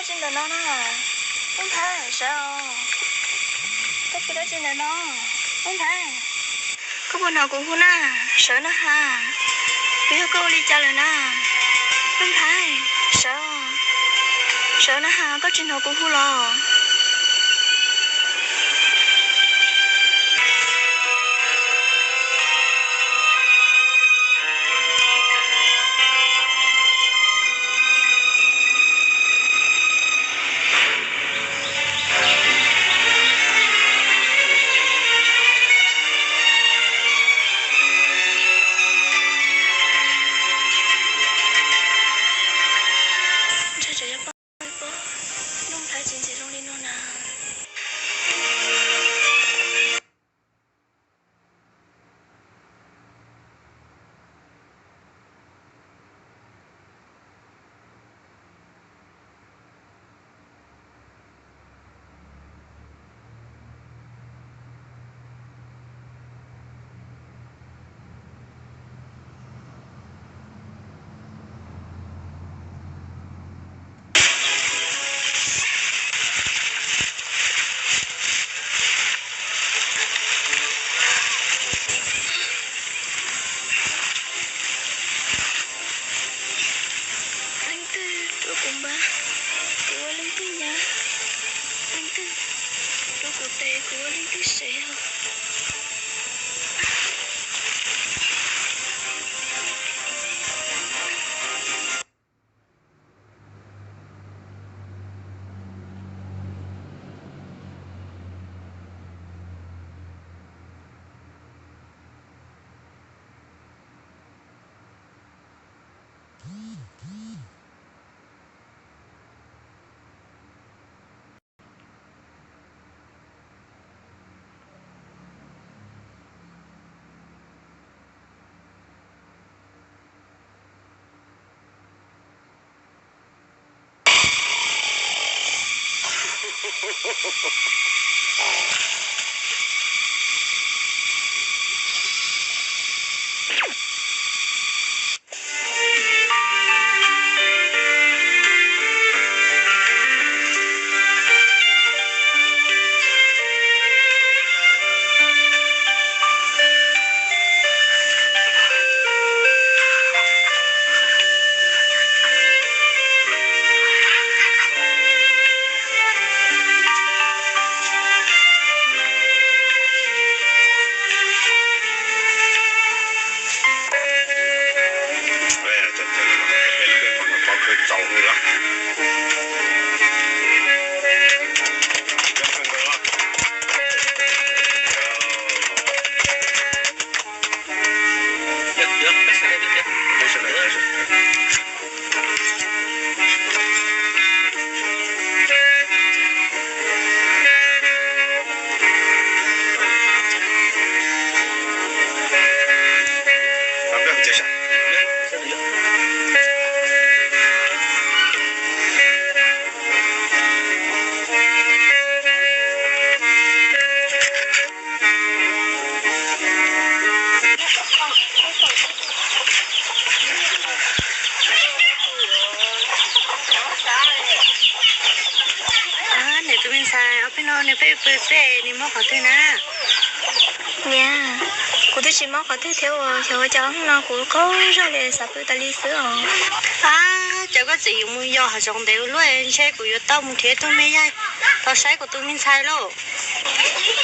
Tsi ntawm no na, Nuj Nplhaib, sawv os. Koj pw dab tsi ntawm no, Nuj Nplhaib? Koj puas hnov kuv hu na? Sawv na has. Puas yog koj ua li cas lawm na? Nuj Nplhaib, sawv, sawv na has, koj tsis hnov kuv hu los? Ntshai tsam yog poj, Nuj Nplhaib tsis ntxim zoo li no na. Leej twg rub kuv npab, kuv ua leej twg nyab? Leej twg rub kuv tes, kuv ua leej twg sev os? Niam tus me ntxhais, ob peb no nws peb pw peb, nws mob qhov twg na? Niam, kuv twb tsis mob qhov twg thiab uas xyov ua cas hnub no kuv qaug zog li xav pw tas li xwb os. Ab, cas koj txawm yuav mus yos hav zoov ntev ua luaj, ntshe kuv yuav tau mus nrhiav tus me yaig los saib kuv tus me ntxhais lauj.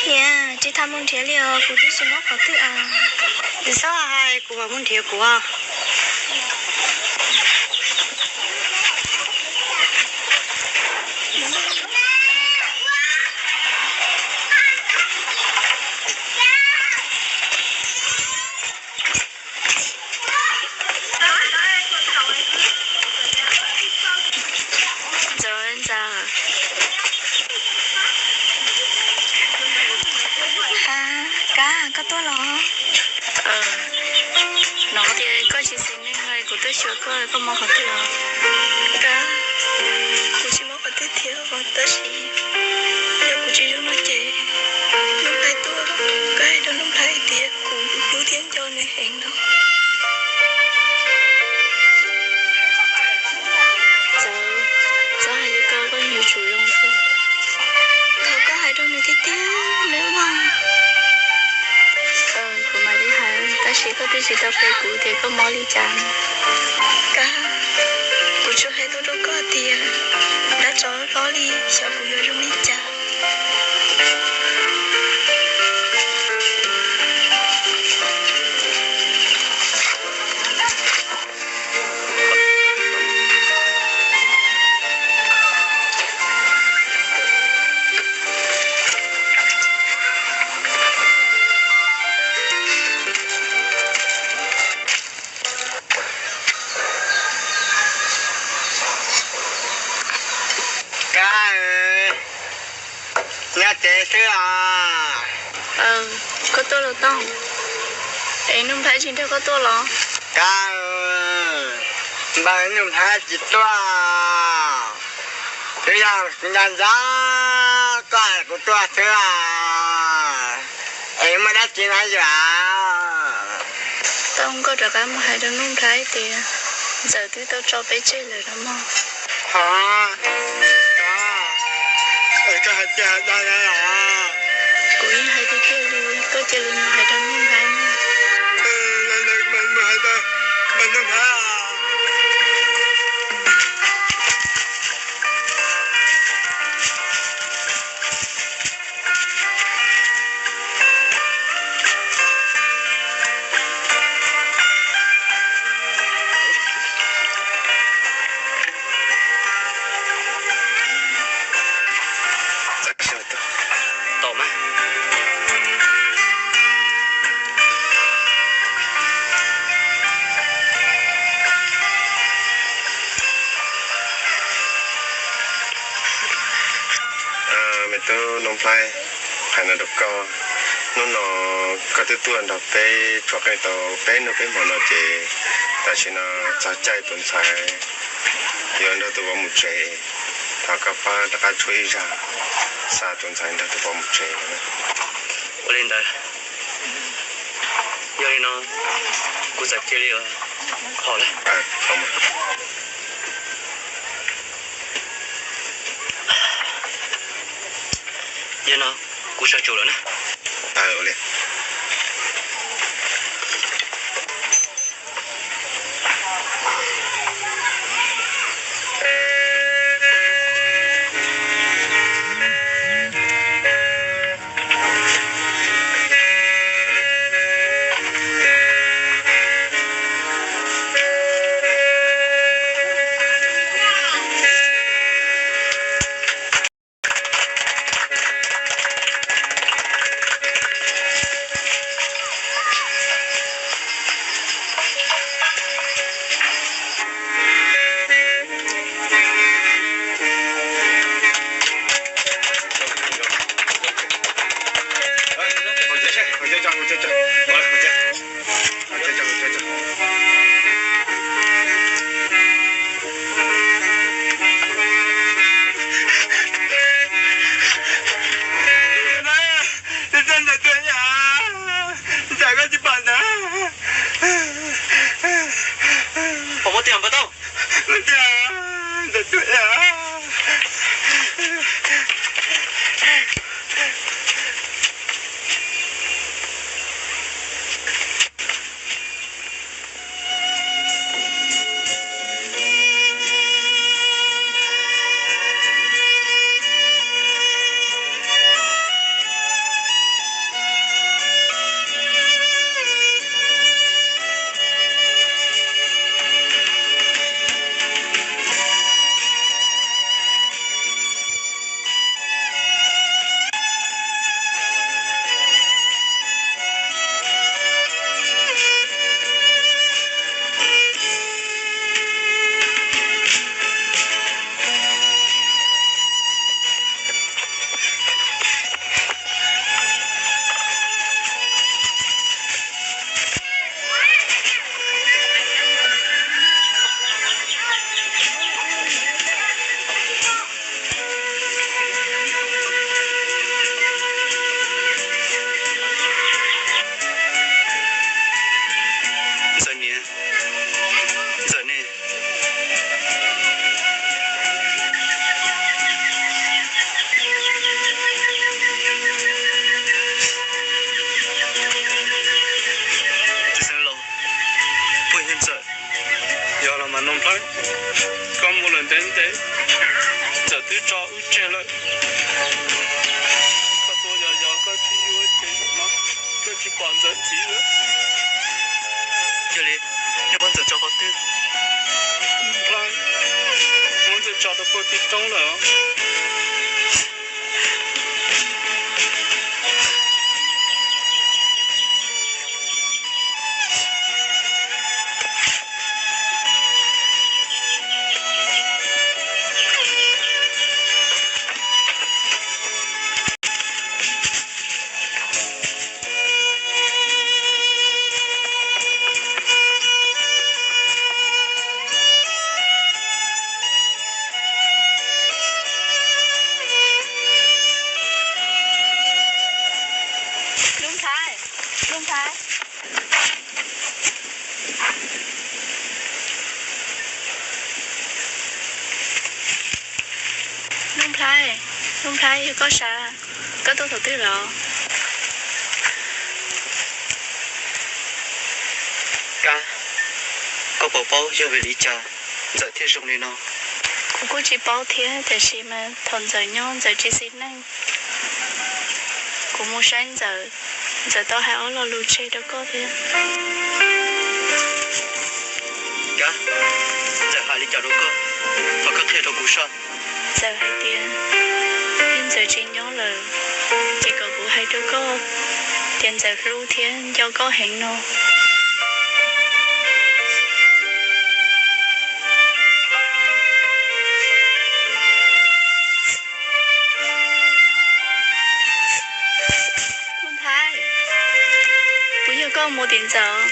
Niam, tsis tas mus nrhiav li os, kuv twb tsis mob qhov twg os. Tsis txhob hais, kuv mam mus nrhiav kuv. Ntxawm, ntxawm. Ab, Kab, koj tuaj los? Hnov tias koj tsis xis neej, kuv tuaj xyuas koj, koj mob qhov twg os? Kab, kuv tsis mob qhov twg thiab os, tab sis yog kuv tsis zoo no ces Nuj Nplhaib tuaj, koj hais rau Nuj Nplhaib tias kuv hlub thiab nco nws heev no. Txawm, txhob hais li ko, Twb tsis tau qhia kuv tias koj mob li cas. Kab, kuv tsuas hais tau rau koj tias dab tsov hlob li, xyov kuv yuav zoo li cas. Kab, nyob tsev xwb os. Koj tuaj los Tooj? Es Nuj Nplhaib tsis nrog koj tuaj los? Kab, npawg Nuj Nplhaib tsis tuaj, twb yog kuv nco ntsoov koj hais kuv tuaj xwb os. Es muaj dab tsi no yom? Tooj, koj rov qab mus hais rau Nuj Nplhaib tias Ntxawm twb tau tso peb tseg lawm no mog. Ho, koj hais tiag hais dag na los? Kuv yeej hais tiag tiag li, koj cia li mus hais rau Nuj Nplhaib mog. Mus hais rau Nuj Nplhaib. Tau mas. Me tub Nuj Nplhaib, hais no rau koj, hnub no koj twb tuaj nrog peb tshuab qeej tau peb hnub peb hmo no ces tam sim no txog caij tus ntxhais yuav nrog tus vauv mus tsev, thov koj pab rov qab tshuab ib zag xa tus ntxhais nrog tus vauv mus tsev. Ua li ntawd, yog li no kuv txawm cia li hos lawm. Yog no kuv sawv tsees lawm na. Nuj Nplhaib, koj mus lawm ntev ntev, Ntxawm twb tso wb tseg lawm. Koj tuaj yos yos koj tsis yuav ces no koj tsis pom Ntxawm ntxiv lawm. Cia li, nej muab Ntxawm tso qhov twg? Nuj Nplhaib, muab Ntxawm tso rau puag tim roob lawm. Nuj Nplhaib, Nuj Nplhaib. Nuj Nplhaib, Nuj Nplhaib, yog koj sav, koj tuaj thaum twg los? Kab, koj puas paub yog vim li cas Ntxawm thiaj zoo li no? Kuv kuj tsis paub thiab, tiam sis mas thaum Ntxawm nyob Ntxawm tsis xis neej, kuv mus saib Ntxawm, Ntxawm tau hais ob lo lus tseg rau koj thiab. Kab, Ntxawm hais li cas rau koj? Thov koj qhia rau kuv saib. Ntxawm hais tias, yog Ntxawm tsis nyob lawm, ces kom kuv hais rau koj tias Ntxawm hlub thiab nco koj heev no. Nuj Nplhaib, puas yog koj mus tim Ntxawm?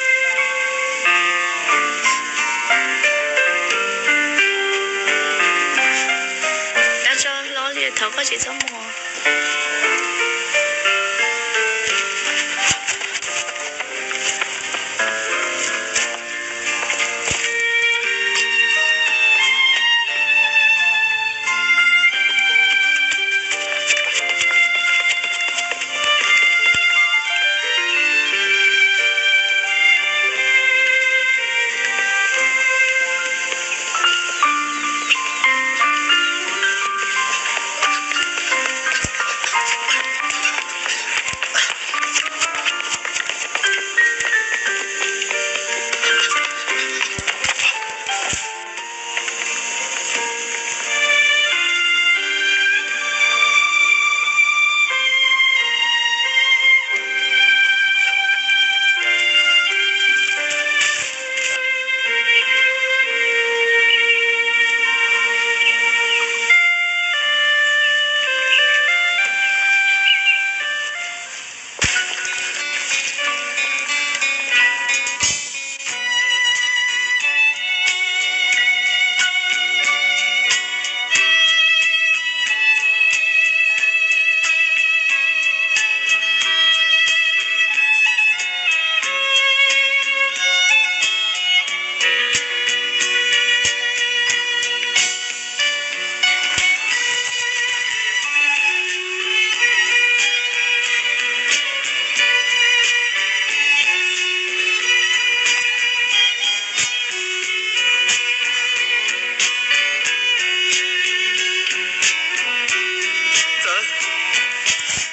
Kab, tso hlo li, thov koj tsis txhob mus. Ntxawm,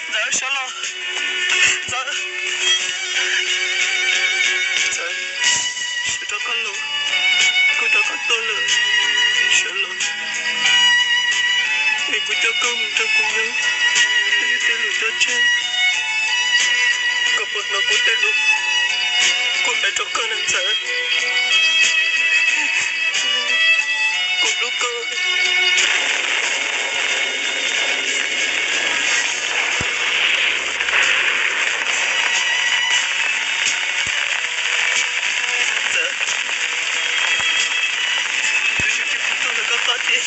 Ntxawm, sawv los. Ntxawm, Ntxawm, sawv rov qab los, kuv rov qab tuaj lawm, sawv los. Es kuv coj koj mus nrog kuv nyob, kuv tej lus cog tseg, koj puas hnov kuv tej lus kuv hais rau koj na Ntxawm? Kuv hlub koj. Ntxawm, kuv tsis pub koj tuag ntawm koj qab tiag,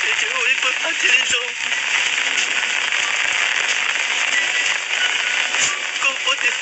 es ces ua ib pawg pab cia li zoo. Koj paub tias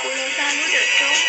Kuv los txog lub dawm roob